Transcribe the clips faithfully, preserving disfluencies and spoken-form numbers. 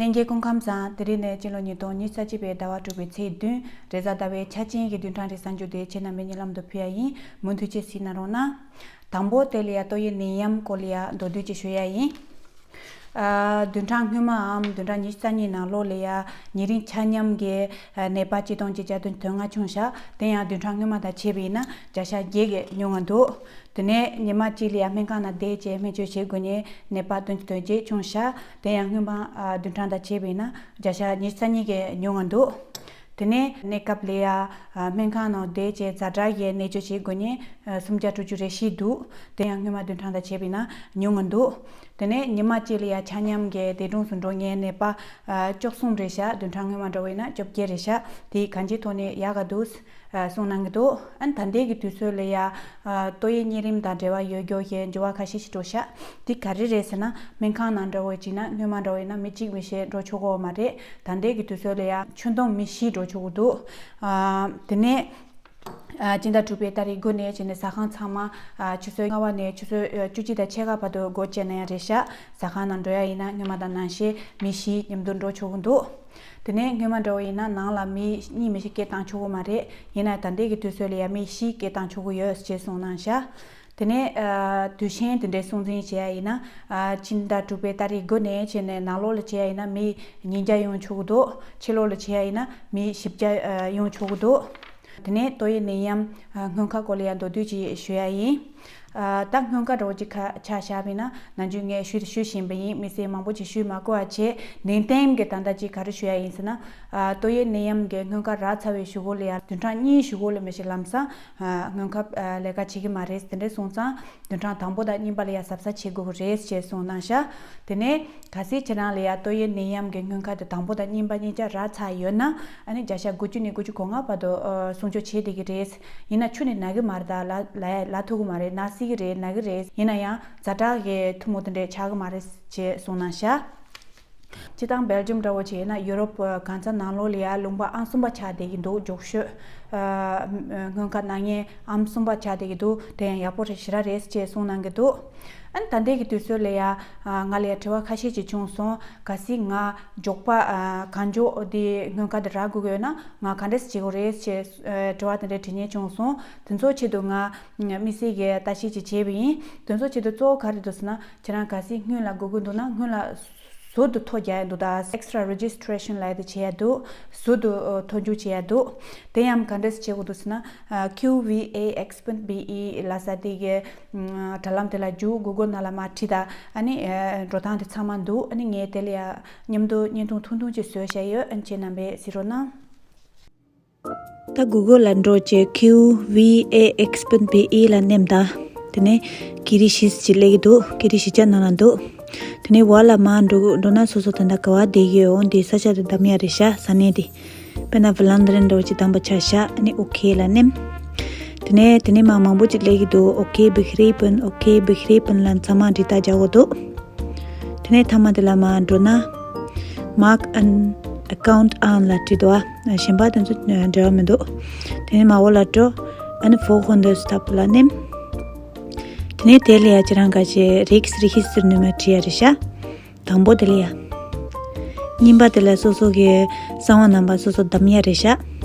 ལྷན་རྒྱས་སྐུ་ཁམས་བཟང་། དེ་རིང་ནས་སྤྱི་ལོ་ཉིས་སྟོང་ཉི་ཤུ་རྩ་གཅིག་པའི་ཟླ་བ་དྲུག་པའི་ཚེས་བདུན། རེས་གཟའ་ཟླ་བའི་ཆ་ཅན་གྱི་བདུན་ཕྲག་རེའི་གསར་འགྱུར་དེ་ཁྱེད་རྣམ་པའི་སྙན་ལམ་དུ་ཕུལ་ཡ་ཡིན། མུ་མཐུད་ཅིག་གཟིགས་གནང་རོགས་གནང་། དང་པོ་དེ་ལ་ཡ་ཏོག་དབྱིབས་ནད་ཡམས་སྐོར་ལ་ཡ་མདོར་བསྡུས་ཅིག་ཞུ་ཡ་ཡིན། ཨ། བདུན་ཕྲག་སྔོན་མའམ་བདུན་ཕྲག་ཉི་ཤུ་རྩ་གཉིས་ནང་ལོགས་ལ་ཡ་ཉེ་རིང་ཆ་མཉམ་གྱི་ཨ་ནད་པ་ཆིག་སྟོང་གཅིག་བརྒྱ་དོན་དོན་ལྔ་བྱུང་ཤག་དེ་ཡང་བདུན་ཕྲག་སྔོན་མ་དང་བྱས་པ་ཡིན་ན་བརྒྱ་ཆ་བརྒྱད་ཀྱིས་ཉུང་ང་འདུག་དེ་ནས་ཉི་མ་གཅིག་ལ་ཡ་སྨན་ཁང་ནང་བསྡད་བྱས་སྨན་བཅོས་བྱེད་དགོས་མཁན་ནད་པ་དོན་དོན་བརྒྱད་བྱུང་ཤག་དེ་ཡང་སྔོན་མ་ཨ་བདུན་ཕྲག་དང་བྱས་པ་ཡིན་ན་བརྒྱ་ཆ་ཉི་ཤུ་རྩ་གཉིས་ཀྱིས་ཉུང་ང་འདུག་དེ་ནས་གནས་སྐབས་ལ་ཡ་ཨ་སྨན་ཁང་ནང་བསྡད་བྱས་ཛ་དྲག་གི་ནད་བཅོས་བྱེད་དགོས་མཁན་ཨ་སུམ་བརྒྱ་དྲུག་ཅུ་རེ་བཞི་འདུག་དེ་ཡང་སྔོན་མ་བདུན་ཕྲག་དང་བྱས་པ་ཡིན་ན་ཉུང་ང་འདུག་དེ་ནས་ཉི་མ་གཅིག་ལ་ཡ་ཆ་མཉམ་གྱི་འདས་གྲོངས་སུ་འགྲོ་མཁན་ནད་པ་ཨ་བཅུ་གསུམ་རེད་ཤག་བདུན་ཕྲག་སྔོན་མ་འདྲ་བོ་ཡིན་ན་བཅོ་བརྒྱད་རེད་ཤག་དེ་གང་ཅིའི་ཐོག་ནས་ཡག་ག་འདུག་ཨ་གསུངས་གནང་གི་འདུག་ཨ་ནི་ད་ལྟའི་གི་དུས་ཚོད་ལ་ཡ་ཨ་ཏོག་དབྱིབས་གཉན་རིམས་དང་འབྲེལ་བ་ཡོད་མཁན་གྱི་འགྱུར་བ་ཁ་ཤས་ཤིག་འགྲོ་ཤག་དེ་ག་རེ་རེད་ཟེར་ན་སྨན་ཁང་ནང་འདྲ་བོ་ཅིག་ན་སྔོན་མ་འདྲ་བོ་ཡིན་ན་མི་གཅིག་མི་ཤེས་འགྲོ་ཆོག་གི་མ་རེད། ད་ལྟའི་གི་དུས་ཚོད་ལ་ཡ་ཁྱོན་བསྡོམས་མི་བཞི་འགྲོ་ཆོག་གི་འདུག་ཨ་དེ་ནས་ཨ་སྤྱི་ཟླ་དྲུག་པའི་ཏ་རིག་དགུ་ནས་བྱས་ནས་ཟ་ཁང་ཚང་མ་ཨ་ཆུ་ཚོད་ལྔ་པ་ནས་ཆུ་ཚོད་ཨ་བཅུ་གཅིག་དང་ཕྱེད་ཀ་བར་དུ་སྒོ་ཕྱེ་ན་ཡང་རེད་ཤག་ཟ་ཁང་ནང་འགྲོ་ཡ་ཡིན་ན་སྔོན་མ་དང་ནང་བཞིན་མི་བཞི་མཉམ་དུ་འགྲོ་ཆོག་གི་འདུག་དེ་ནས་སྔོན་མ་འདྲ་བོ་ཡིན་ན་ནང་ལ་མི་གཉིས་མི་ཤི་སྐད་བཏང་ཆོག་གི་མ་རེད། ཡིན་ན་ད་ལྟའི་གི་དུས་ཚོད་ལ་ཡ་མི་བཞི་སྐད་བཏང་ཆོག་གི་ཡོད་ཅེས་གསུངས་གནང་ཤག་དེ་ནས་ཨ་དུས་ཆེན་དེ་འདྲའི་སྲུང་འཛིན་བྱེད་ཡ་ཡིན་ན་ཨ་ཕྱི་ཟླ་དྲུག་པའི་ཏ་རིག་དགུ་ནས་བྱས་ནས་ནང་ལོགས་ལ་བྱེད་ཡ་ཡིན་ན་མི་ཉིས་བརྒྱ་ཡོང་ཆོག་གི་འདུག་ཕྱི་ལོགས་ལ་བྱེད་ཡ་ཡིན་ན་མི་བཞི་བརྒྱ་ཨ་ཡོང་ཆོག་གི་འདུག་དེ་ནས་ཏོག་དབྱིབས་ནད་ཡམས་ཨ་སྔོན་ཁ་སྐོར་ལ་ཡ་མདོར་བསྡུས་ཅིག་ཞུ་ཡ་ཡིན། ཨ་ད་སྔོན་ཁ་འདྲ་བོ་ཅིག་ཁ་ཆ་བཞག་པ་ཡིན་ན་ནམ་རྒྱུན་ངས་ཞུས་དང་ཞུ་བཞིན་པ་ཡིན། མི་སེར་མང་པོ་ཅིག་ཞུས་མ་དགོས་པ་བྱས་ནན་ཏན་གྱི་ད་ལྟ་ཅིག་ག་རེ་ཞུ་ཡ་ཡིན་ཟེར་ན། ཨ་ཏོག་དབྱིབས་ནད་ཡམས་ཀྱི་སྔོན་ཁ་རག་ཚར་བའི་གཞུག་གུ་ལ་ཡ་བདུན་ཕྲག་གཉིས་གཞུག་གུ་ལ་མི་ཤི་ལམ་སང་ཨ་སྔོན་ཁ་ཨ་ལས་ཀ་བྱེད་ཀྱི་མ་རེད། དེ་འདྲ་སོང་ཙང་བདུན་ཕྲག་དང་པོ་དང་གཉིས་པ་ལ་ཡ་གཟབ་གཟབ་བྱེད་དགོས་ཀྱི་རེད་ཅེས་གསུངས་གནང་ཤག་དེ་ནས་གལ་སྲིད་ཁྱེད་རང་ལ་ཡ་ཏོག་དབྱིབས་ནད་ཡམས་ཀྱི་སྔོན་ཁ་དེ་དང་པོ་དང་གཉིས་པ་གཉིས་ཆ་རག་ཚར་ཡོད་ན་ཨ་ནི་བརྒྱ་ཆ་དགུ་བཅུ་ནས་དགུ་བཅུ་གོ་ལྔ་བར་དུ་ཨ་སྲུང་སྐྱོབ་བྱེད་བསྡད་ཀྱི་རེད། ཡིན་ན་ཆུ་ནི་ན་གི་མ་རེད། ད་ལ་ལ་ལ་ཐུག་གི་མ་རེད། ན་སྲིད་ཀྱི་རེད། ན་གི་རེད། ཡིན་ན་ཡང་ཛ་དྲག་གི་ཐུན་མོང་དེ་འདྲས་ཆགས་ཀྱི་མ་རེད་ཅེས་གསུངས་གནང་ཤག་སྤྱིར་བཏང་སྦེལ་ཇམ་འདྲ་བོ་བྱས་ན་ཡུ་རོབ་གང་ས་ནང་ལོགས་ལ་ཡ་ལུང་པ་ཨང་གསུམ་པ་ཆགས་བསྡད་ཀྱི་འདུག་མགྱོགས་ཤོས་ཨ་སྔོན་ཁ་ན་མཁན་ཨང་གསུམ་པ་ཆགས་བསྡད་ཀྱི་འདུག་དེ་ཡང་ཡག་པོ་རེད་ཞེ་དྲག་རེད་ཅེས་གསུངས་གནང་གི་འདུག་ཨ་ནི་ད་ལྟའི་གི་དུས་ཚོད་ལ་ཡ་ཨ་ང་ལ་ཡ་དྲི་བ་ཁ་ཤས་ཅིག་བྱུང་སོང་། གལ་སྲིད་ང་མགྱོགས་པ་ཨ་གང་མགྱོགས་དེ་སྔོན་ཁ་དེ་རག་དགོས་ཀྱི་ཡོད་ན་ང་ག་འདྲས་བྱེད་དགོས་རེད་ཅེས་ཨ་དྲི་བ་དེ་འདྲ་དྲི་མཁན་བྱུང་སོང་། དེ་ཚོའི་ཆེད་དུ་ང་དམིགས་བསལ་གྱི་ལྟ་ཞིབ་ཅིག་བྱས་པ་ཡིན། དེ་ཚོའི་ཆེད་དུ་གཙོ་བོ་ག་རེ་འདུག་ཟེར་ན་ཁྱེད་རང་གལ་སྲིད་སྔོན་ལ་དགོས་ཀྱི་འདུག་ན་སྔོན་ལ་ཟུར་དུ་ཐོ་རྒྱག་ཡ་འདུག་ད་extra registration་ལབ་ཡ་དེ་བྱེད་ཡ་འདུག་ཟུར་དུ་ཨ་ཐོ་འཇུག་བྱེད་ཡ་འདུག་དེ་ཡང་ག་འདྲས་བྱེད་དགོས་འདུག་ཟེར་ན་ཨ་Q V A expat B E་ལབ་ས་དེ་གི་ཨ་དྲ་ལམ་དེ་ལ་འཇུག Google་ནང་ལ་མར་བྲིས། ད་ཨ་ནི་ཨ་འགྲོ་སྟངས་དེ་ཚང་མ་འདུག་ཨ་ནི་ངས་དེ་ལ་ཡ་མཉམ་དུ་བརྙན་ཐུང་ཐུང་ཐུང་ཅིག་བཟོས་བཞག་ཡོད། ཨ་ནི་ཁྱེད་རྣམ་པས་གཟིགས་རོགས་གནང་། ད་Google་ལ་འགྲོ་བྱས་Q V A expat B E་ལ་ནེམ་ད། དེ་ནས་ཀི་རི་བཞི་ཅིག་སླེབས་ཀྱི་འདུག་ཀི་རི་བཞི་ཆ་ནང་ལ་འདུག་དེ་ནས་འོག་ལ་མར་འགྲོ་འགྲོ་ན་སོ་སོ་ད་ལྟ་ག་པར་བསྡད་ཀྱི་ཡོད་འོང་དེ་ས་ཆ་དེ་བདམས་ཡ་རེད་ཤག་ས་གནས་དེ། དཔེར་ན་ཝི་ལན་དི་རན་འདྲ་བོ་ཅིག་བདམས་པ་ཆ་བཞག་ཨ་ནི་ཨོ་ཁེ་ལ་ནེམ། དེ་ནས་དེ་ནས་མར་མང་པོ་ཅིག་སླེབས་ཀྱི་འདུག་ཨོ་ཁེ་བི་ཧི་རི་པན། ཨོ་ཁེ་བི་ཧི་རི་པན་ལ་ཚང་མ་འབྲི་སྟངས་རྒྱག་དགོས་འདུག་དེ་ནས་མཐའ་མ་དེ་ལ་མར་འགྲོ་ན་Maak 'n account aan་ལ་བྲིས་འདུག་ཨ་གཞན་པ་དེ་ཚོ་འབྲེལ་བ་མི་འདུག་དེ་ནས་མར་འོག་ལ་འགྲོ། ཨ་ནི་volgende stap་ལ་ནེམ། དེ་ནས་དེ་ལ་ཡ་ཁྱེད་རང་ག་ཅེ་Registreringsnummer་བྲིས་ཡ་རེད་ཤག་དང་པོ་དེ་ལ་ཡ། གཉིས་པ་དེ་ལ་སོ་སོ་གི་གསང་བ་རྣམ་པ་སོ་སོ་བདམས་ཡ་རེད་ཤག་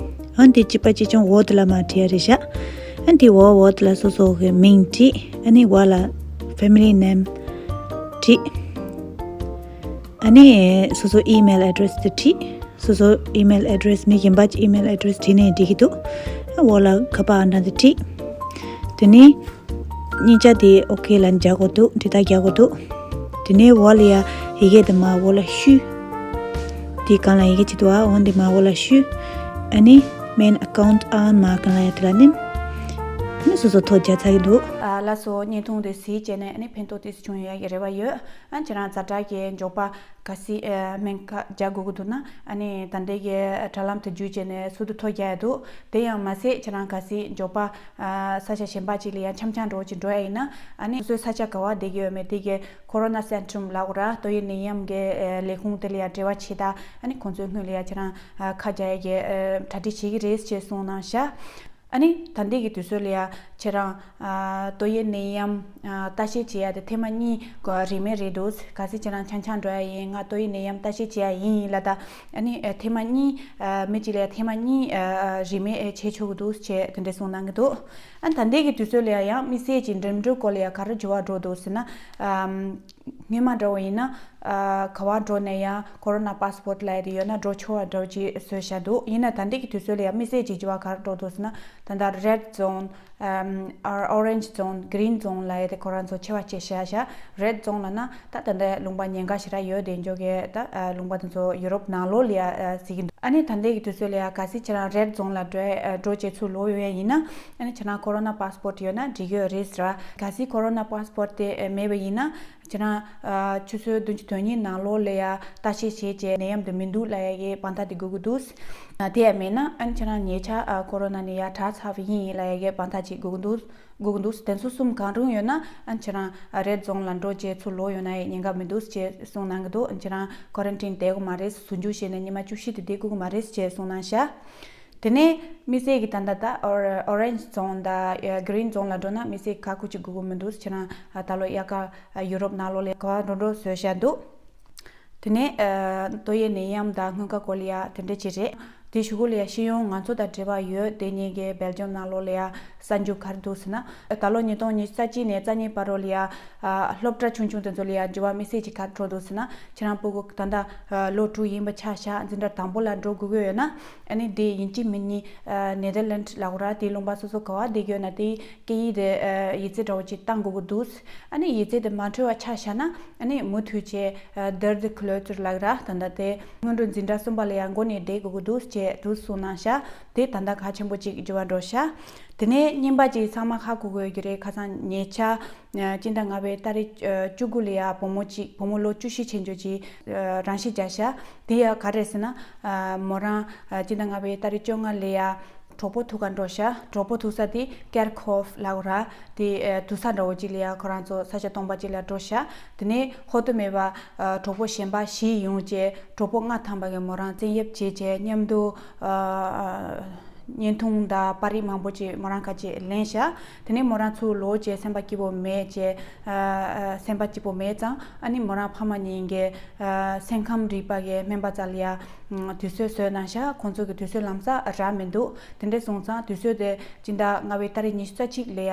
ཨ་ནི་དེ་གཅིག་པ་གཅིག་རྐྱང་འོག་དེ་ལ་མར་བྲིས་ཡ་རེད་ཤག་ཨ་ནི་དེ་འོག་འོག་དེ་ལ་སོ་སོ་གི་མིང་བྲིས། ཨ་ནི་འོག་ལ་family name་བྲིས། ཨ་ནི་སོ་སོ་email address་དེ་བྲིས། སོ་སོ་email address་མི་གཞན་པ་ཅིག་email address་བྲིས་ནས་འགྲིག་གི་འདུག་འོག་ལ་ཁ་པར་ཨང་གྲངས་དེ་བྲིས། དེ་ནས་གཉིས་ཆ་དེ་ཨོ་ཁེ་ལ་རྒྱག་དགོས་འདུག་འབྲི་སྟངས་རྒྱག་དགོས་འདུག་དེ་ནས་འོག་ལ་ཡ་ཡི་གེ་དེ་མར་འོག་ལ་བཤུས། དེ་སྒང་ལ་ཡི་གེ་ཅིག་འདུག་ཨ། འོ་འདི་མར་འོག་ལ་བཤུས། ཨ་ནི་mein account aanmaken་ལ་ཡ་དེ་ལ་ནི། ཨ་ནི་སོ་སོ་ཐོ་རྒྱག་ཚར་གྱི་འདུག་ཨ་ལགས་སོ། བརྙན་ཐུང་དེ་གཟིགས་བྱས་ནས་ཨ་ནི་ཕན་ཐོགས་ཏོག་ཙམ་བྱུང་ཡོད་ཀྱི་རེ་བ་ཡོད། ཨ་ཁྱེད་རང་ཛ་དྲག་གི་མགྱོགས་པ་གལ་སྲིད་ཨ་སྨན་ཁབ་རྒྱག་དགོས་ཀྱི་འདུག་ན། ཨ་ནི་ད་ལྟའི་གི་དྲ་ལམ་དུ་བརྒྱུད་བྱས་ནས་ཟུར་དུ་ཐོ་རྒྱག་ཡ་འདུག་དེ་ཡང་མ་ཟད་ཁྱེད་རང་གལ་སྲིད་མགྱོགས་པ་ཨ་ས་ཆ་གཞན་པ་ཅིག་ལ་ཡང་འཆམ་འཆམ་འདྲ་བོ་ཅིག་འགྲོ་ཡ་ཡིན་ན། ཨ་ནི་སོ་སོའི་ས་ཆ་ག་པར་བསྡད་ཀྱི་ཡོད་མེད་དེ་གི་Corona Centrum་ལབ་དགོས་ར། ཏོག་དབྱིབས་ནད་ཡམས་ཀྱི་ཨ་ལས་ཁུངས་དེ་ལ་ཡང་འབྲེལ་བ་བྱེད་ད། ཨ་ནི་ཁོང་ཚོའི་སྔོན་ལ་ཡང་ཁྱེད་རང་ཨ་ཁ་རྒྱག་ཡ་གི་ཨ་གྲ་སྒྲིག་བྱེད་ཀྱི་རེད་ཅེས་གསུངས་གནང་ཤག་ཨ་ནི་ད་ལྟའི་གི་དུས་ཚོད་ལ་ཡ་ཁྱེད་རང་ཨ་ཏོག་དབྱིབས་ནད་ཡམས་ཨ་ལྟ་བཤལ་བྱེད་ཡ་དེ་ཐེངས་མ་གཉིས་གོ་རིན་མེད་རེད་འདུག་གལ་སྲིད་ཁྱེད་རང་ཆང་ཆང་འགྲོ་ཡ་ཡིན། ང་ཏོག་དབྱིབས་ནད་ཡམས་ལྟ་བཤལ་བྱེད་ཡ་ཡིན་ལབ་ད། ཨ་ནི་ཨ་ཐེངས་མ་གཉིས་ཨ་མི་གཅིག་ལ་ཡ་ཐེངས་མ་གཉིས་ཨ་རིན་མེད་བྱེད་ཆོག་གི་འདུག་ཅེས་དེ་འདྲ་གསུངས་གནང་གི་འདུག་ཨ་ནི་ད་ལྟའི་གི་དུས་ཚོད་ལ་ཡ་ཡང་དམིགས་བསལ་གྱི་འགྲིམ་འགྲུལ་སྐོར་ལ་ཡ་ག་རེ་འགྱུར་བ་འགྲོ་འདུག་ཟེར་ན། ཨམ། སྔོན་མ་འདྲ་བོ་ཡིན་ན། ཨ་ག་བ་འགྲོ་ནས་ཡང་ཀོ་རོ་ན་པཱ་སི་པོར་ཊི་ལབ་ཡ་དེ་ཡོད་ན་འགྲོ་ཆོག་པ་འདྲ་བོ་ཅིག་བཟོས་བཞག་འདུག་ཡིན་ན་ད་ལྟའི་གི་དུས་ཚོད་ལ་ཡང་དམིགས་བསལ་གྱི་འགྱུར་བ་ག་རེ་འགྲོ་འདུག་ཟེར་ན། ད་ལྟ་རེཌ་ཛོན། ཨམ། ཨོ་རེན་ཇི་ཛོན། གི་རིན་ཛོན་ལབ་ཡ་དེ་ཁོ་རང་ཚོ་ཕྱེ་བ་ཕྱེ་བཞག་བཞག་རེཌ་ཛོན་ལབ་ན་ད་ད་ལྟ་ལུང་པ་ཉེན་ཁ་ཞེ་དྲག་ཡོད་དེ་འཇོག་གི་ད་ཨ་ལུང་པ་དེ་ཚོ་ཡུ་རོབ་ནང་ལོགས་ལ་ཡ་ཨ་ཟེར་གྱི་འདུག་ཨ་ནི་ད་ལྟའི་གི་དུས་ཚོད་ལ་ཡ་གལ་སྲིད་ཁྱེད་རང་རེཌ་ཛོན་ལ་འགྲོ་ཨ་འགྲོ་བྱས་ཚུར་ལོག་ཡོང་ཡ་ཡིན་ན། ཨ་ནི་ཁྱེད་རང་ཀོ་རོ་ན་པཱ་སི་པོར་ཊི་ཡོད་ན་འགྲིག་གི་ཡོད་རེད་ཟེར་བ། གལ་སྲིད་ཀོ་རོ་ན་པཱ་སི་པོར་ཊི་དེ་མེད་པ་ཡིན་ན། ཁྱེད་རང་ཨ་ཆུ་ཚོད་བདུན་ཅུ་དོན་གཉིས་ནང་ལོགས་ལ་ཡ་ལྟ་བཤལ་བྱས་རྗེས་ནད་ཡམས་དེ་མི་འདུག་ལབ་ཡ་གི་དཔང་རྟགས་དེ་དགོས་ཀྱི་འདུག་ཨ་དེ་ཡང་མེད་ན་ཨ་ནི་ཁྱེད་རང་ཉེ་ཆར་ཨ་ཀོ་རོ་ན་ནས་ཡ་དྲག་ཚར་བ་ཡིན་ལབ་ཡ་གི་དཔང་རྟགས་ཅིག་དགོས་ཀྱི་འདུག་དགོས་ཀྱི་འདུག་དེ་ཚོ་གསུམ་གང་རུང་ཡོད་ན་ཨ་ནི་ཁྱེད་རང་ཨ་རེཌ་ཛོན་ལ་འགྲོ་རྗེས་ཚུར་ལོག་ཡོང་ན་ཡང་ཉེན་ཁ་མི་འདུག་ཅེས་གསུངས་གནང་གི་འདུག་ཁྱེད་རང་ཀོ་རན་ཊིན་བསྡད་དགོས་མ་རེད། ཟུར་འཇུག་བྱས་ནས་ཉི་མ་བཅུ་བཞི་དེ་བསྡད་དགོས་ཀྱི་མ་རེད་ཅེས་གསུངས་གནང་ཤག་དེ་ནས་དམིགས་བསལ་གྱི་ད་ལྟ་ད་ཨོ་རེན་ཇི་ཛོན་དང་གི་རིན་ཛོན་ལ་འགྲོ་ན་དམིགས་བསལ་གྱི་ཁག་ཁུར་ཅིག་དགོས་ཀྱི་མི་འདུག་ཁྱེད་རང་ད་ལོ་དབྱར་ཁ་ཡུ་རོབ་ནང་ལོགས་ལ་ག་བ་འགྲོ་འགྲོ་བཟོས་བཞག་འདུག་དེ་ནས་ཨ་ཏོག་དབྱིབས་ནད་ཡམས་དང་སྔོན་ཁ་སྐོར་ལ་ཡ་དེ་འདྲ་ཅིག་རེད། དེ་གཞུག་གུ་ལ་ཡ་སྤྱི་ཡོངས་ང་ཚོ་དང་འབྲེལ་བ་ཡོད་དེ་ཉིད་ཀྱི་སྦེལ་ཇམ་ནང་ལོགས་ལ་ཡ་གསར་འགྱུར་ག་རེ་འདུག་ཟེར་ན། ད་ལོ་ཉིས་སྟོང་ཉི་ཤུ་རྩ་གཅིག་ནས་རྩ་གཉིས་བར་རོ་ལ་ཡ་ཨ་སློབ་གྲྭ་ཆུང་ཆུང་དེ་ཚོ་ལ་ཡ་འགྱུར་བ་དམིགས་བསལ་གྱི་ག་རེ་འགྲོ་འདུག་ཟེར་ན། ཁྱེད་རང་སྤུ་གུ་ད་ལྟ་ཨ་ལོ་དྲུག་ཡིན་པ་ཆ་བཞག་འཛིན་གྲྭ་དང་པོ་ལ་འགྲོ་དགོས་ཀྱི་ཡོད་ན། ཨ་ནི་དེ་ཡིན་གཅིག་མིན་གཉིས་ཨ་ནེ་དར་ལེནཌ་ལབ་དགོས་ར། དེའི་ལུང་པ་སོ་སོ་ག་བ་བསྡད་ཀྱི་ཡོད་ན་དེའི་སྐད་ཡིག་དེ་ཨ་ཡིག་ཚད་འདྲ་བོ་ཅིག་བཏང་དགོས་ཀྱི་འདུག་ཨ་ནི་ཡིག་ཚད་དེ་མ་འཕྲོད་པ་ཆ་བཞག་ན། ཨ་ནི་མུ་མཐུད་བྱས་ཨ་དར་དི་ཁི་ལོ་ཙིར་ལབ་ར། ད་ལྟ་དེ་སྔོན་འགྲོ་འཛིན་གྲྭ་གསུམ་པ་ལ་ཡང་འགོ་ནས་བསྡད་དགོས་ཀྱི་འདུག་ཅེས་དུ་གསུངས་གནང་ཤག་དེ་ད་ལྟ་གལ་ཆེན་པོ་ཅིག་འགྱུར་བ་འགྲོ་ཤག་དེ་ནས་རྙིང་པ་ཅིག་ཚང་མ་ཧ་གོ་གི་ཡོད་ཀྱི་རེད། ཁ་སང་ཉེ་ཆར་ཨ་སྤྱི་ཟླ་ལྔ་པའི་ཏ་རིག་ཨ་བཅུ་དགུ་ལ་ཡ་བུ་མོ་ཅིག་བུ་མོ་ལོ་བཅུ་བཞི་ཆེན་ཆོག་ཅིག་ཨ་རང་ཤི་བརྒྱབ་ཤག་དེ་ཡ་ག་རེ་ཟེར་ན། ཨ་མོ་རང་ཨ་སྤྱི་ཟླ་ལྔ་པའི་ཏ་རིག་བཅོ་ལྔ་ལ་ཡ་གྲོགས་པོ་ཐུག་ག་འགྲོ་ཤག་གྲོགས་པོ་ཐུག་ས་དེ་ཀེར་ཁོབ་ལབ་དགོས་ར། དེ་ཨ་དུར་ས་འདྲ་བོ་ཅིག་ལ་ཡ་ཁོ་རང་ཚོ་ས་ཆ་སྟོང་པ་ཅིག་ལ་འགྲོ་ཤག་དེ་ནས་ཧོབ་ཏེ་མེད་པ་ཨ་གྲོགས་པོ་གཞན་པ་བཞི་ཡོང་བྱས་གྲོགས་པོ་ལྔ་ཐམ་པ་གིས་མོ་རང་བཙན་གཡེམ་བྱས་བྱས་མཉམ་དུ་ཨ་བརྙན་ཐུང་དང་པར་རིས་མང་པོ་ཅིག་མོ་རང་ཁ་ཅིག་ལེན་ཤག་དེ་ནས་མོ་རང་ཚུར་ལོག་བྱས་སེམས་པ་སྐྱིད་པོ་མེད་བྱས་ཨ་ཨ་སེམས་པ་སྐྱིད་པོ་མེད་ཙང་། ཨ་ནི་མོ་རང་ཕ་མ་གཉིས་ཀྱིས་ཨ་སེམས་ཁམས་རིག་པ་གི་སྨན་པ་རྩ་ལ་ཡ་དུས་ཚོད་བཟོས་གནང་ཤག་ཁོང་ཚོ་གི་དུས་ཚོད་ལམ་སང་རག་མི་འདུག་དེ་འདྲ་སོང་ཙང་དུས་ཚོད་དེ་སྤྱི་ཟླ་ལྔ་པའི་ཏ་རིག་ཉི་ཤུ་རྩ་གཅིག་ལ་ཡ་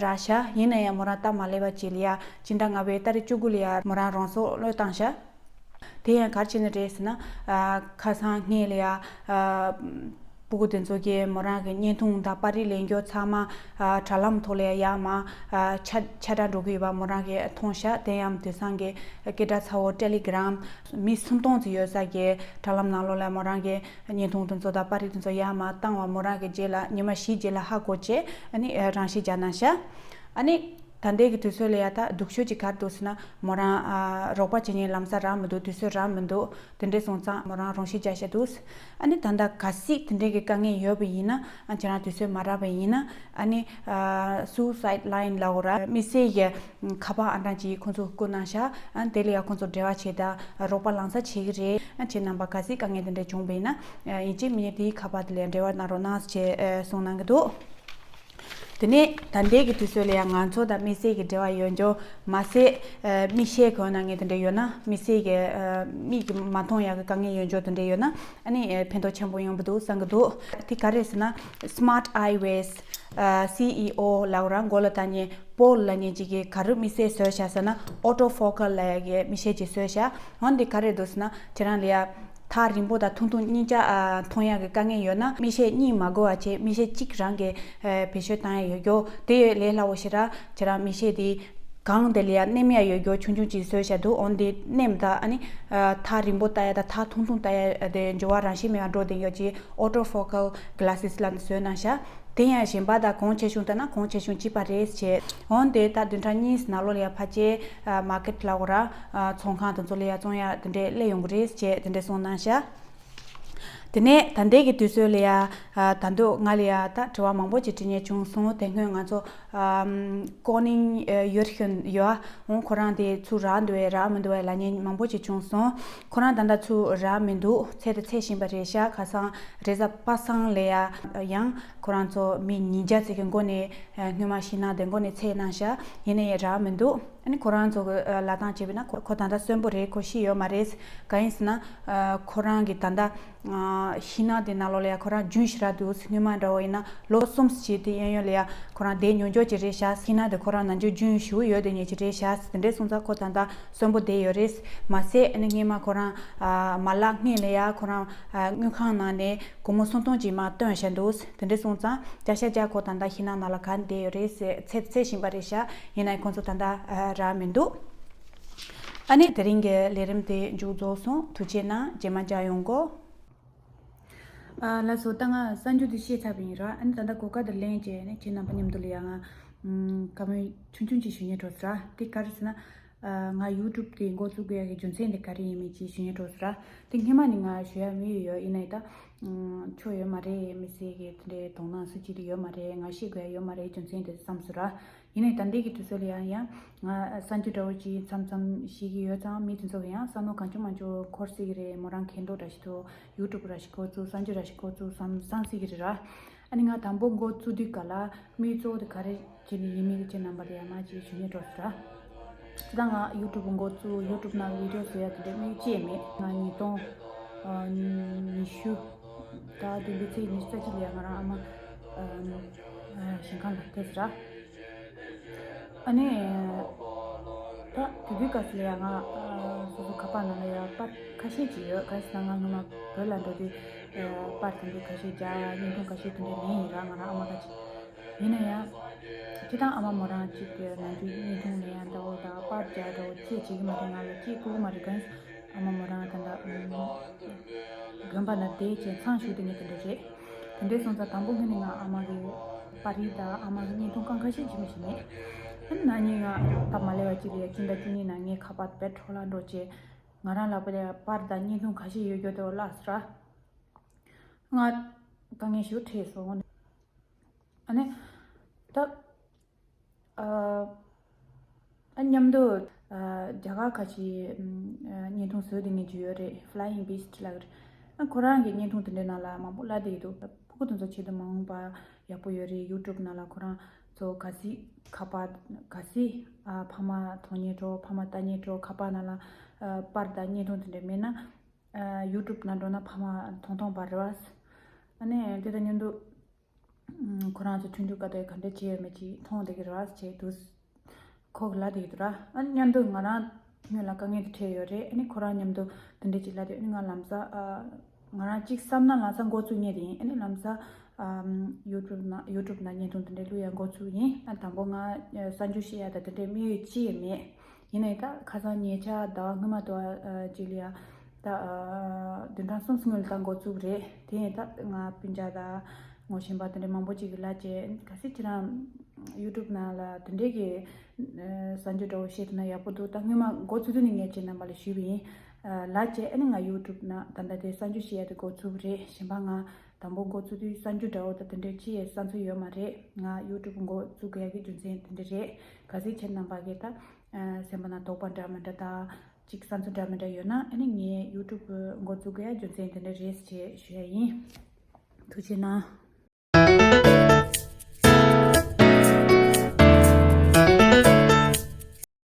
རག་ཤག་ཡིན་ན་ཡང་མོ་རང་སྟབས་མ་ལེགས་པ་ཅིག་ལ་ཡ་སྤྱི་ཟླ་ལྔ་པའི་ཏ་རིག་བཅུ་དགུ་ལ་ཡ་མོ་རང་རང་སྲོག་བློས་བཏང་ཤག་དེ་ཡང་ག་རེ་བྱས་ནས་རེད་ཟེར་ན། ཨ་ཁ་སང་སྔོན་ལ་ཡ་ཨ་སྤུ་གུ་དེ་ཚོ་གིས་མོ་རང་གི་བརྙན་ཐུང་དང་པར་རིས་ལེན་རྒྱུ་ཚང་མ་ཨ་དྲ་ལམ་ཐོག་ལ་ཡ་ཡར་མར་ཨ་ཆ་ཆ་འདྲ་འགྲོ་གི་ཡོད་པ་མོ་རང་གིས་མཐོང་ཤག་དེ་ཡང་དེང་སང་གི་སྐད་གྲགས་ཚ་བོ་ཊེ་ལི་གྷི་རམ་མི་སུམ་སྟོང་ཙམ་ཡོད་ས་གི་དྲ་ལམ་ནང་ལོགས་ལ་མོ་རང་གི་བརྙན་ཐུང་དེ་ཚོ་དང་པར་རིས་དེ་ཚོ་ཡར་མར་བཏང་བ་མོ་རང་གི་རྗེས་ལ་ཉི་མ་བཞི་རྗེས་ལ་ཧ་གོ་བྱས། ཨ་ནི་ཨ་རང་ཤི་བརྒྱབ་གནང་ཤག་ཨ་ནི། ད་ལྟའི་གི་དུས་ཚོད་ལ་ཡ་ད་སྡུག་ཤོས་ཅིག་ག་རེ་འདུག་ཟེར་ན། མོ་རང་ཨ་རོགས་པ་བྱེད་མཁན་ལམ་སང་རག་མི་འདུག་དུས་ཚོད་རག་མི་འདུག་དེ་འདྲ་སོང་ཙང་མོ་རང་རང་ཤི་བརྒྱབ་ཤག་འདུག་ཨ་ནི་ད་ལྟ་གལ་སྲིད་དེ་འདྲའི་གི་དཀའ་ངལ་ཡོད་པ་ཡིན་ན། ཨ་ཁྱེད་རང་དུས་ཚོད་མ་རག་པ་ཡིན་ན། ཨ་ནི་ཨ་སུའུ་སའིཌ་ལའིན་ལབ་དགོས་ར། དམིགས་བསལ་གྱི་ཁ་པར་ཨང་གྲངས་ཅིག་ཁོང་ཚོས་བསྐུར་གནང་ཤག་ཨ་དེ་ལ་ཡ་ཁོང་ཚོ་འབྲེལ་བ་བྱེད་དང་རོགས་པ་ལམ་སང་བྱེད་ཀྱི་རེད། ཨ་ཁྱེད་རྣམ་པ་གལ་སྲིད་དཀའ་ངལ་དེ་འདྲ་བྱུང་བ་ཡིན་ན། ཨ་ཡིན་གཅིག་མིན་གཉིས་དེའི་ཁ་པར་དེ་ལ་འབྲེལ་བ་གནང་རོགས་གནང་ཞེས་ཨ་གསུངས་གནང་གི་འདུག་དེ་ནས་ད་ལྟའི་གི་དུས་ཚོད་ལ་ཡང་ང་ཚོ་དང་དམིགས་བསལ་གྱི་འབྲེལ་བ་ཡོད་འགྱོ་མ་ཟད། ཨ་མིག་ཤེལ་གྱོན་གནང་མཁན་དེ་འདྲ་ཡོད་ན། དམིགས་བསལ་གྱི་ཨ་མིག་གིས་མ་མཐོང་ཡག་གི་དཀའ་ངལ་ཡོད་འགྱོ་དེ་འདྲ་ཡོད་ན། ཨ་ནི་ཨ་ཕན་ཐོགས་ཆེན་པོ་ཡོང་གི་འདུག་བསམ་གྱི་འདུག་དེ་ག་རེ་ཟེར་ན། Smart Eyewear ཨ་སི་ཨི་ཨོ་ལབ་ར། མགོ་ལ་བཏགས་མཁན་པོལ་ལབ་མཁན་ཅིག་གིས་ག་རེ་དམིགས་བསལ་བཟོས་བཞག་ཟེར་ན། Autofocal ལབ་ཡག་གི་མིག་ཤེལ་ཅིག་བཟོས་བཞག་འོན་ཏེ་ག་རེ་འདུག་ཟེར་ན། ཁྱེད་རང་ལ་ཡ་ཐག་རིང་པོ་དང་ཐུང་ཐུང་གཉིས་ཆ་ཨ་མཐོང་ཡག་གི་དཀའ་ངལ་ཡོད་ན། མིག་ཤེལ་གཉིས་མ་དགོས་པ་བྱས་མིག་ཤེལ་གཅིག་རང་གིས་ཨ་བེད་སྤྱོད་བཏང་ཡག་ཡོད་རྒྱུ་དེ་ལས་སླ་བོ་ཞེ་དྲག་ཁྱེད་རང་མིག་ཤེལ་དེ་གང་དེ་ལ་ཡ་མནན་ཡག་ཡོད་རྒྱུ་ཆུང་ཆུང་ཅིག་བཟོས་བཞག་འདུག་འོན་ཏེ་མནན་དང་ཨ་ནི་ཨ་ཐག་རིང་པོ་ལྟ་ཡག་དང་ཐག་ཐུང་ཐུང་ལྟ་ཡག་དེ་འགྱུར་བ་རང་བཞིན་མེད་པ་འགྲོ་བསྡད་ཡག་ཅིག Autofocal Glasses ལབ་ནས་བཟོས་གནང་ཤག་དེ་ཡང་གཞན་པ་དང་གོང་ཆེ་ཆུང་ལྟ་ན་གོང་ཆེ་ཆུང་གཅིག་པ་རེད་ཅེས། འོན་ཏེ་ད་བདུན་ཕྲག་གཉིས་ནང་ལོགས་ལ་ཡ་ཕལ་ཆེར་ཨ་མར་ཀེཊ་ལབ་དགོས་ར། ཨ་ཚོང་ཁང་དེ་ཚོ་ལ་ཡ་བཙོང་ཡག་དེ་འདྲས་སླེབས་ཡོང་གི་རེད་ཅེས་དེ་འདྲས་གསུངས་གནང་ཤག་དེ་ནས་ད་ལྟའི་གི་དུས་ཚོད་ལ་ཡ། ཨ། ད་དུང་ང་ལ་ཡ་ད་དྲི་བ་མང་པོ་ཅིག་དྲི་མཁན་བྱུང་སོང་། དེ་སྔོན་ང་ཚོ། ཨམ། ཀོ་ནིང་། ཨ། ཡོད་ཤོན་ཡོད། འོང་ཁོ་རང་དེ་ཚུར་རག་འདུག་བས་རག་མི་འདུག་བས་ལབ་མཁན་མང་པོ་ཅིག་བྱུང་སོང་། ཁོ་རང་ད་ལྟ་ཚུར་རག་མི་འདུག་ཚད་དེ་ཚད་བཞིན་པ་རེད་ཤག་ཁ་སང་རེས་གཟའ་པ་སངས་ལ་ཡ་ཡང་ཁོ་རང་ཚོ་མི་ཉིས་བརྒྱ་ཙམ་གྱི་མགོ་ནས། ཨ། སྔོན་མ་ཤིང་ནགས་དེ་མགོ་ནས་ཚད་གནང་ཤག་ཡིན་ན་ཡང་རག་མི་འདུག་ཨ་ནི་ཁོ་རང་ཚོ་གི་ལབ་སྟངས་བྱས་པ་ཡིན་ན་ཁོ་ཁོ་ད་ལྟ་གསོན་པོ་རེད། ཁོ་ཤི་ཡོད་མ་རེད། གང་ཡིན་ཟེར་ན། ཨ། ཁོ་རང་གི་ད་ལྟ། ཨ། ཤིང་ནགས་དེ་ནང་ལོགས་ལ་ཡ་ཁོ་རང་རྒྱུན་ཞིག་རག་འདུག་སྔོན་མ་འདྲ་བོ་ཡིན་ན་ལོ་གསུམ་བྱས་དེ་གཡས་གཡོན་ལ་ཡ་ཁོ་རང་བསྡད་མྱོང་ཆོག་ཅིག་རེད་ཤག་ཤིང་ནགས་དེ་ཁོ་རང་ནང་ཆོས་རྒྱུན་ཞུགས་ཡོད་དེ་ཉེ་ཅིག་རེད་ཤག་དེ་འདྲས་སོང་ཙང་ཁོ་ད་ལྟ་གསོན་པོ་བསྡད་ཡོད་རེད། མ་ཟད་ཨ་ནི་སྔོན་མ་ཁོ་རང་། ཨ། མ་ལག་སྔས་ལ་ཡ་ཁོ་རང་། ཨ། དངུལ་ཁང་ནང་ནས་སྒོར་མོ་སུམ་སྟོང་ཅིག་མར་བཏོན་བཞག་འདུག་དེ་འདྲས་སོང་ཙང་བརྒྱ་ཆ་བརྒྱ་ཁོ་ད་ལྟ་ཤིང་ནགས་ནང་ལ་ག་བསྡད་ཡོད་རེད་ཟེར་ཚད་ཚད་བཞིན་པ་རེད་ཤག་ཡིན་ན་ཡང་ཁོང་ཚོ་ད་ལྟ། ཨ། རག་མི་འདུག་ཨ་ནི་དེ་རིང་གི་ལས་རིམ་དེ་མཇུག་རྫོགས་སོང་། ཐུགས་རྗེ་གནང་། རྗེས་མ་མཇལ་ཡོང་གོ། ཨ། ལགས་སོ། ད་ང་གསར་འགྱུར་འདི་བཤད་ཚར་བ་ཡིན་ར། ཨ་ནི་ད་ལྟ་གོ་སྐབས་འདི་ལེན་བྱས་ནས་ཁྱེད་རྣམ་པ་མཉམ་དུ་ལ་ཡ་ང་བཀའ་མོལ་ཆུང་ཆུང་ཅིག་ཞུ་སྙིང་འདོད་ཟེར་ར། དེ་ག་རེ་ཟེར་ན། ཨ། ང་ཡུ་ཊུབ་དེ་འགོ་བཙུགས་དགོས་ཡ་གི་རྒྱུ་མཚན་དེ་ག་རེ་ཡིན་མིན་ཅིག་ཞུ་སྙིང་འདོད་ཟེར་ར། དེ་སྔོན་མ་ནས་ང་ཞུ་ཡ་མི་ཡོད་ཡོད། ཡིན་ནའི་ད་ཆོ་ཡོད་མ་རེད། མི་སེར་གི་དེ་འདྲའི་དོ་སྣང་སུ་གཅིག་དེ་ཡོད་མ་རེད། ང་ཤེས་དགོས་ཡ་ཡོད་མ་རེད། རྒྱུ་མཚན་དེ་བསམ་སོང་ར། ཡིན་ནའི་ད་ལྟའི་གི་དུས་ཚོད་ལ་ཡང་ཡང་ང་གསར་འགྱུར་འདྲ་བོ་ཅིག་མཚམས་མཚམས་ཤེས་ཀྱི་ཡོད་ཙང་། མི་དེ་ཚོ་གི་ཡང་བསམ་བློ་གང་བྱུང་མང་བྱུང་འཁོར་སྲིད་ཀྱི་རེད། མོ་རང་གན་འགྲོ་འདྲ་ཞིག་འདུག་ཡུ་ཊུབ་འདྲ་ཞིག་འགོ་བཙུགས། གསར་འགྱུར་འདྲ་ཞིག་འགོ་བཙུགས་བསམ་བསམ་སྲིད་ཀྱི་རེད་ར། ཨ་ནི་ང་དང་པོ་འགོ་བཙུགས་དུས་ག་ལ་དམིགས་གཙོ་བོ་དེ་ག་རེ་བྱས་ནས་ཡིན་མིན་གྱི་ཁྱེད་རྣམ་པ་ལ་ཡང་མ་ཅིག་ཞུ་སྙིང་འདོད་ཟེར་ར། ད་ང་ཡུ་ཊུབ་འགོ་བཙུགས། ཡུ་ཊུབ་ནང་བི་ཌི་ཡོ་བཟོ་ཡ་དེ་འདྲ་དམིགས་ཡུལ་ཅི་ཡང་མེད། ང་ཉིས་སྟོང་ཉི་ཤུ་ད་བདུན་པའི་ཚེས་ཉི་ཤུ་རྩ་གཅིག་ལ་ཡ་ང་རང་ཨ་མ་ཞིང་ཁམས་ལ་ཕེབས་ཟེར་ར། ཨ་ནི་ད་དེ་དུས་སྐབས་སུ་ལ་ཡ་ང་སོ་སོ་ཁ་པར་ནང་ལ་ཡ་པར་ཁ་ཤས་ཅིག་ཡོད། ག་རེ་ཟེར་ན་ང་སྔོན་མ་བོད་ལ་འགྲོ་དུས་པར་དེ་འདྲ་ཁ་ཤས་རྒྱག་བརྙན་ཐུང་ཁ་ཤས་དེ་འདྲ་ལེན་ཡིན་ར། ང་རང་ཨ་མ་ཁ་ཅིག་ཡིན་ན་ཡང་། སྤྱིར་བཏང་ཨ་མ་མོ་རང་གཅིག་གི་ནང་ཆོས་བརྙན་ཐུང་ལེན་ཡ་འདྲ་བོ་དང་པར་རྒྱག་འདྲ་བོ་ཅིག་བྱེད་ཀྱི་མ་རེད། ང་ལ་ཅིག་ལྐུགས་མ་རེད། གང་ཡིན་ཨ་མ་མོ་རང་ད་ལྟ་དགོན་པ་ན་བསྡད་བྱས་མཚམས་བཞུགས་བསྡད་མཁན་དེ་འདྲ་རེད། དེ་འདྲས་སོང་ཙང་དང་པོ་ངས་ནི་ང་ཨ་མ་གི་པར་རིས་དང་ཨ་མ་གི་བརྙན་ཐུང་རྐང་ཁ་ཤས་ཅིག་མ་ཞིག་མེད། ཨ་ནི་ན་ནིང་ང་སྟབས་མ་ལེགས་པ་ཅིག་ལ་ཡ་སྤྱི་ཟླ་བཅུ་གཉིས་ནང་ངའི་ཁ་པར་དཔེ་འཕྲོ་བརླག་འགྲོ་བྱས། ང་རང་ལག་པ་ལ་ཡ་པར་དང་བརྙན་ཐུང་ཁ་ཤས་ཡོད་རྒྱུ་དེ་བ་བརླགས་སོང་ར། ང་དཀའ་ངལ་ཞེ་པོ་འཕྲད་སོང་། ཨ་ནི་ད་ཨ་ཨ་མཉམ་དུ་ཨ་རྒྱ་གར་ཁ་ཆེའི་ཨ་བརྙན་ཐུང་བཟོས་བསྡད་མཁན་ཅིག་ཡོད་རེད། Flying Beast ལབ་ཀྱི་རེད། ཨ་ཁོ་རང་གི་བརྙན་ཐུང་དེ་འདྲའི་ནང་ལ་མང་པོ་བླུགས་བསྡད་ཀྱི་འདུག་ཕྲུ་གུ་དེ་ཚོ་ཆེད་དུ་མ་འོངས་པ་ཡག་པོ་ཡོད་རེད། ཡུ་ཊུབ་ནང་ལ་ཁོ་རང་ཚོ་གལ་སྲིད་ཁ་པར་གལ་སྲིད་ཨ་ཕ་མ་མཐོང་སྙིང་འདོད། ཕ་མ་ལྟ་སྙིང་འདོད། ཁ་པར་ནང་ལ་ཨ་པར་དང་བརྙན་ཐུང་དེ་འདྲ་མེད་ན། ཨ་ཡུ་ཊུབ་ནང་འགྲོ་ན་ཕ་མ་མཐོང་མཐོང་པ་རེད་བ། ཨ་ནི་དེ་དང་མཉམ་དུ་ཨ་ཁོ་རང་ཚོ་མཐུན་འགྱུར་ག་དེ་ག་འདྲ་བྱས་ཡོད་མེད་ཅིག་མཐོང་བསྡད་ཀྱི་རེད་བ་ཅེས་འདུག་ཁོ་གི་ལབ་བསྡད་ཀྱི་འདུག་ར། ཨ་ནི་མཉམ་དུ་ང་རང་སྔོན་ལ་དཀའ་ངལ་དེ་འཕྲད་ཡོད་རེད། ཨ་ནི་ཁོ་རང་མཉམ་དུ་དེ་འདྲ་ཅིག་ལབ་དུས་ཨ་ནི་ང་ལམ་སང་ཨ་ང་རང་གཅིག་བསམ་ན་ལམ་སང་འགོ་བཙུགས་ཉེ་དེ་ཡིན། ཨ་ནི་ལམ་སང་ཨ་ཡུ་ཊུབ་ནང་ཡུ་ཊུབ་ནང་བརྙན་ཐུང་དེ་འདྲ་བླུགས་ཡ་འགོ་བཙུགས་ཡིན། ཨ་དང་པོ་ང་གསར་འགྱུར་བཤད་ཡ་དང་དེ་འདྲའི་དམིགས་ཡུལ་ཅི་ཡང་མེད། ཡིན་ནའི་ད་ཁ་སང་ཉེ་ཆར་ཟླ་བ་སྔོན་མ་དུ་བ་ཅིག་ལ་ཡ་ད་བདུན་ཕྲག་གསུམ་སྔོན་ལ་ད་འགོ་བཙུགས་རེད། དེ་ཡིན་ད་ང་སྤུན་ཀྱག་དང་ངོ་ཤེས་པ་དེ་འདྲ་མང་པོ་ཅིག་གིས་ལབ་བྱས། གལ་སྲིད་ཁྱེད་རང་ཡུ་ཊུབ་ནང་ལ་དེ་འདྲའི་གི་གསར་འགྱུར་འདྲ་བོ་བཤད་ཐུབ་ན་ཡག་པོ་འདུག་ད་སྔོན་མ་འགོ་ཚུགས་དུས་ནས་ངས་ཁྱེད་རྣམ་པ་ལ་ཞུས་པ་ཡིན། ལབ་བྱས་ཨ་ནི་ང་ཡུ་ཊུབ་ནང་ད་ལྟ་དེ་གསར་འགྱུར་བཤད་ཡ་དེ་འགོ་ཚུགས་རེད། གཞན་པ་ང་དང་པོ་འགོ་ཚུགས་དུས་གསར་འགྱུར་འདྲ་བོ་ད་དེ་འདྲའི་ཅི་ཡང་བསམ་ཚུལ་ཡོད་མ་རེད། ང་ཡུ་ཊུབ་འགོ་བཙུགས་དགོས་ཡ་གི་རྒྱུ་མཚན་དེ་འདྲ་རེད། གལ་སྲིད་ཁྱེད་རྣམ་པ་གིས་ད་སེམས་པ་ནང་དོགས་པ་འདྲ་མི་འདྲ་དང་ཅིག་བསམ་ཚུལ་འདྲ་མི་འདྲ་ཡོད་ན་ཨ་ནི་ངས་ཡུ་ཊུབ་འགོ་བཙུགས་དགོས་ཡ་རྒྱུ་མཚན་དེ་འདྲ་རེད་ཅེས་ཞུ་ཡ་ཡིན། ཐུགས་རྗེ་གནང་།